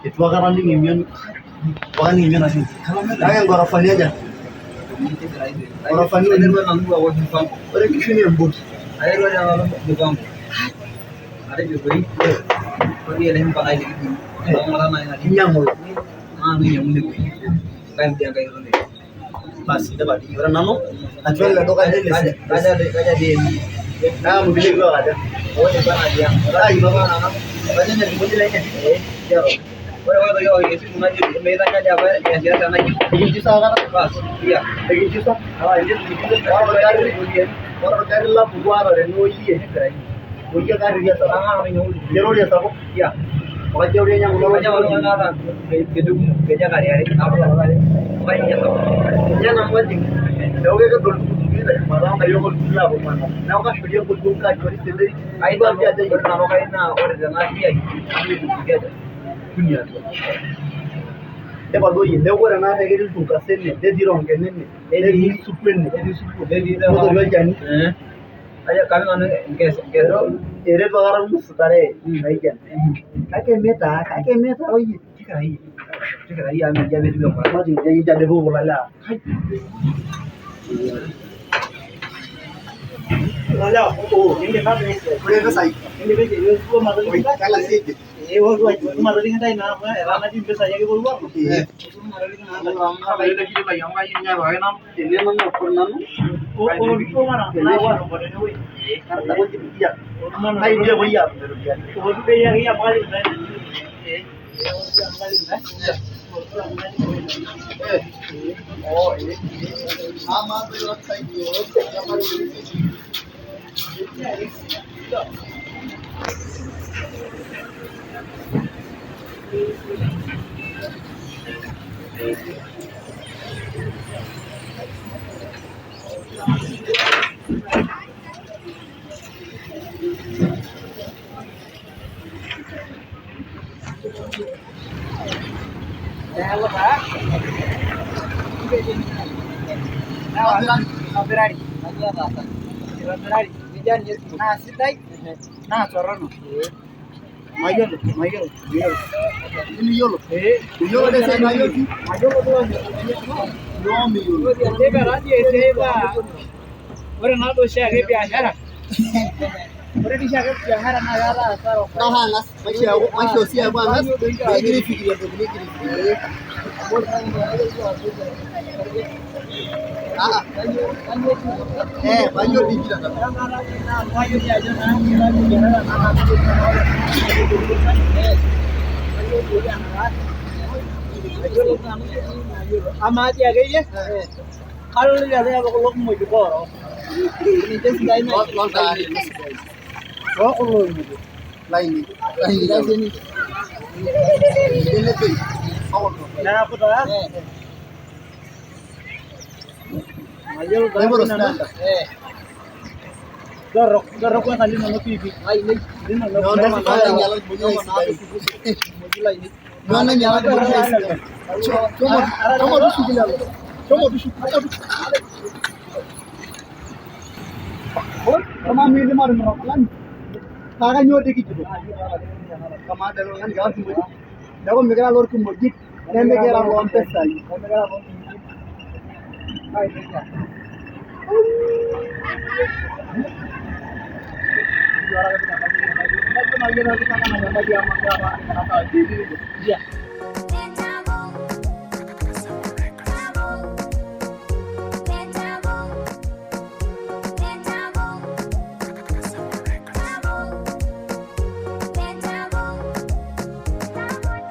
Itu akata aning emion, mpaka aning emion ajo. Kake ngorofani aja? Ngorofani uni. Ore nkishu naa emboti. Kinyiang'u ilo. Basi idipa dii. Ore nanu atua ele duka le naa mokire kituak aja? Ekinchisa aikata? Ekinchisa? Ore orgarri lapuku aata tene oyie, oyie karriria sapuk. Kerori esapuk? Kajo erori enye kulo Ninye nanu ajing neeku kekedo iltukutuki teshumata nkayiok oltukutuk apuo manap. Neeku kashori enkoriong kashori sederi. Kuni atua. Idipa duo iyie. Neeku ore ena ketii iltunkas ene, netii ironken ene, netii supu ene, netii olchani. Eretu aikata nusu tarehe naijo ena. Kake mitaa, kake mitaa oyie. Majo ajo kulo lewa. Ore mpisai. Keng'asi aiger. Tene nanu ore nanu. Kai epuoi aatum iropiyiani. Naa sidai naa torrono. Mayiolo, mayiolo, mayiolo. Miyiolo. Miyiolo doi esiai nayiolo. Mayiolo duo. Nyoo miyiolo. Ore naa duo oshiake biashara, ore dii oshiake biashara naa keetae hasara o Ntosho ang'as, maishoo sii aaku ang'as peegira aifikiria entoki nigira aifikiria. Eh, mayiolo digital. Amaa dii akeyie kadolita ajo kulo kimojik oorok ninche sidain Loltaari. tookulo oimuto. Lainei. Lainei. Ninche le bei. Okulo. Neeku taa mayiolo taa Naipotu nanu. standard. Torrok, torrok kwanza linono piipi. Linono Nyoo nainyala irkimojik lainei. Nyoo nainyala irkimojik lainei. Shomo tushuku lelo. Shomo tushuku. Kamaa miidim atimira oltung'ani naa kainyoo dii kijito? Kamaa dee oltung'ani kira irkimojik? Neeku mikira ilorkimojik nemikira iloompisai. Yeah.